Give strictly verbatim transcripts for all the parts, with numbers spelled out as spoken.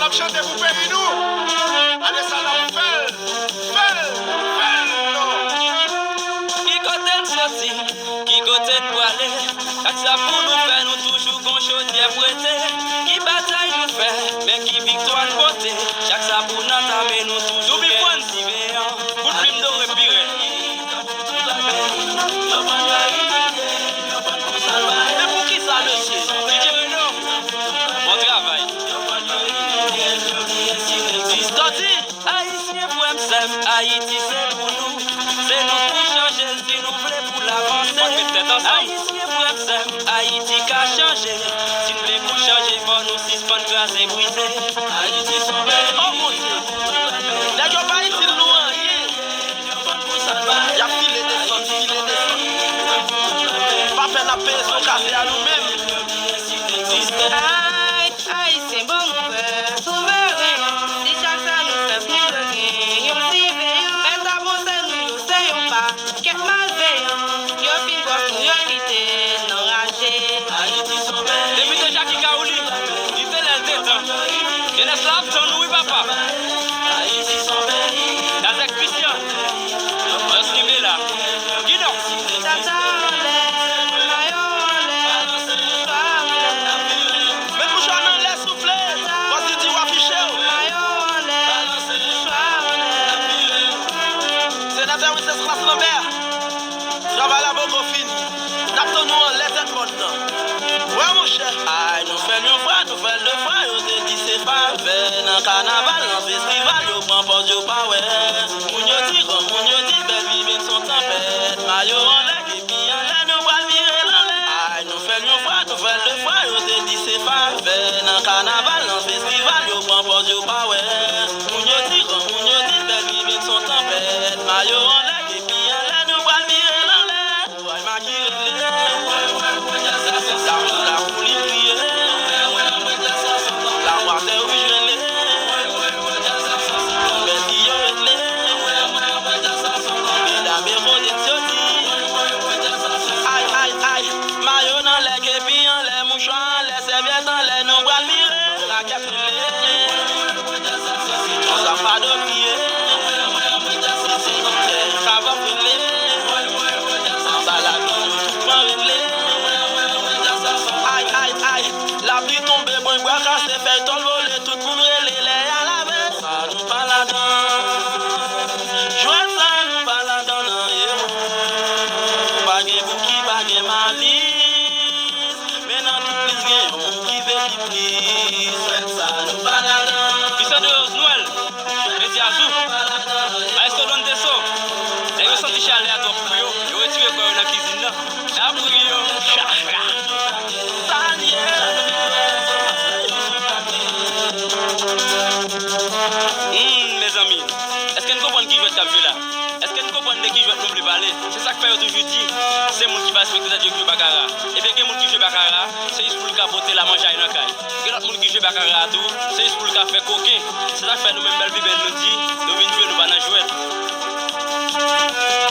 N ap chante pou peyi nou. Ane sa n ap fè l, fè l, fè l non. Ki kote n soti, ki kote n prale? Chak sa pou nou fè, nou toujou gon chodyè prete. Ki batay nou fè, men ki viktwa n pote? Chak sa pou n antame, nou toujou gen siveyan. Kout plim dore pi rèd. Men poukisa, mesye? Didye Reno, bon travay. Tòti! Ayisyen, frè m, sè m, Ayiti se pou nou. Se nou k pou chanje l si nou vle pou l avanse. Ayisyen, frè m, sè m, Ayiti ka chanje. Si n vle pou l chanje, fò nou sispann kraze brize. Ayiti se yon peyi. Oh, Bondye! Nèg yo pa itil nou anyen. Y ap file desann, file desann. Pa pè n ap peye son kase a nou menm. Ay, Ayisyen, bon nouvèl, souveren. Si chak sa nou fè pou nou gen yon siveyan. Mèt avanse nou yo se yon pakèt malveyan. Yo fin bwòs nou, yo kite n anraje. Depi te Jaki Kaouli, li te lè l te tan. Jenès la ap tann ou wi, papa. Gazèk Christian, just kenbe la. Gidon. Tata anlè, mayo anlè, mouchwa anlè. Met mouchwa nan lè, souple. Bòs Didi, w afiche w. Mayo anlè, mouchwa anlè. Senatè Wenceslas Lambert. Travay la poko fini. N ap tann ou anlè tèt mòn nan. Wè, monchè. Ay, nou fè l yon fwa, nou fè l de fwa. Yo te di se favè. Nan kanaval, nan festival, yo pran pòz, yo pa wè. Moun yo di, granmoun yo di, bèl viv se yon tanpèt. Mayo anlè, kepi anlè, nou pral vire l anlè. Ay, nou fè l yon fwa, nou fè l de fwa. Yo te di se favè. Nan kanaval, nan festival, yo pran pòz, yo pa wè. Moun yo di, granmoun yo di, bèl viv se yon tanpèt. Mayo anlè, kepi anlè, nou pral vire l anlè. Ou wè Maki rele, lakou lakou li kriye, la watè wouj rele, bèl ki yo rele, medam e modèl yo di, ay, ay, ay, mayo nan lè, kepi anlè, mouchwa anlè, sèvyèt anlè, nou pral vire, rakèt rele. Sa pa dokiye. Sa va rele. Anba lapli yo tout pran rele. Ay, ay, ay. Lapli tonbe, bwen bwa kase, fèy tòl vole, tout moun rele, lè a lave. Sa nou pa ladan. Jwèt sa nou pa ladan nan, e. Pa gen bouki, pa gen malis. Men nan tout plis gen yon moun ki vle pi plis. Fèt sa nou pa ladan. Christian de Rose Noël, Medi Azou, Maestro Don Teso. Lè yo santi chalè a twòp pou yo, yo retire kò yo nan kizin nan. N ap ri yo. Chachra. Sa l ye. Hmm, mezanmi, èske n konprann ki jwèt k ap jwe la? Èske n konprann de ki jwèt nou vle pale? Se sa k fè yo toujou di, se moun ki pa respekte tèt yo ki jwe bakara. Ebyen, gen moun ki jwe bakara, se jis pou l ka pote la manjay nan kay. Gen lòt moun ki jwe bakara a tou, se jis pou l ka fè koken. Se sa k fè nou menm Bèl Viben nou di, nou vin jwe, nou pa nan jwèt.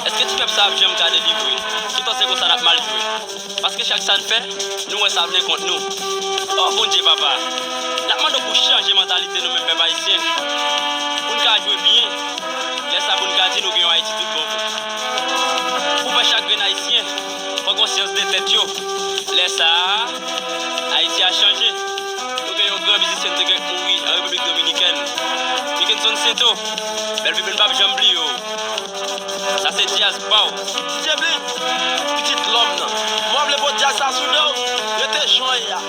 Èske ti pèp sa ap janm ka delivre? Toutan se konsa n ap mal jwe. Paske chak sa n fè, nou wè sa vle kont nou. O Bondye Papa, n ap mande w pou chanje mantalite nou menm pèp ayisyen. Pou n ka jwe byen, lè sa pou n ka di nou gen yon Ayiti tout bon pou. Pou fè chak grenn ayisyen pran konsyans de tèt yo. Lè sa a, Ayiti a chanje. Nou gen yon gran mizisyen te gentan mouri an Repiblik Dominikèn. Mickenson Syento, Bèl Viben p ap janm bliye w. Sa se djaz pa w. Didye Blitz, pitit lòm nan. Mwen vle pot djaz sa sou do w. Rete jan w ye a.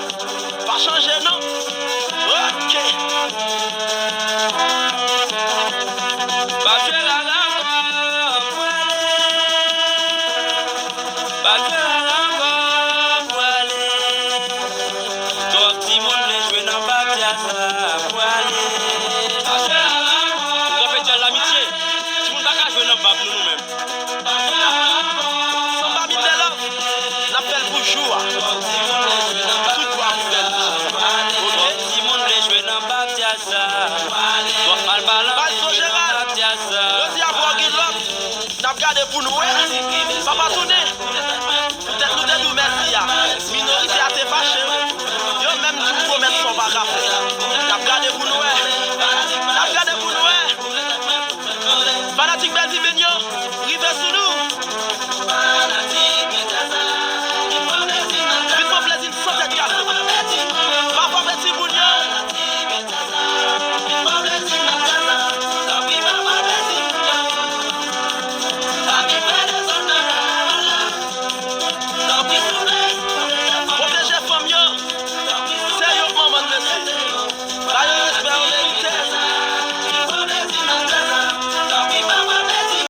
Pa chanje non. Ok. Pa jwe rara ankò, m prale. Pa jwe rara ankò, m prale. Twòp timoun vle jwe nan bab djaz la, m prale. Pa jwe rara ankò. Nou fè djaz lamitye. Timoun pa ka jwe nan bab nou, nou menm. Sanba Mitelòf, n ap fè l pou jou a. Tout bwa pou fè l. Ok? Timoun vle jwe nan bab djaz la. Twòp malpalan vle jwe nan bab djaz la. Jodi a pou w gen lòt, n ap gade pou n wè. Papa tounen. Poutèt nou te di w mèsi a, minorite a te fache wi. Yo menm di w pwomèt sa w pa ka fè. N ap gade pou n wè. Bèl Vimenyo,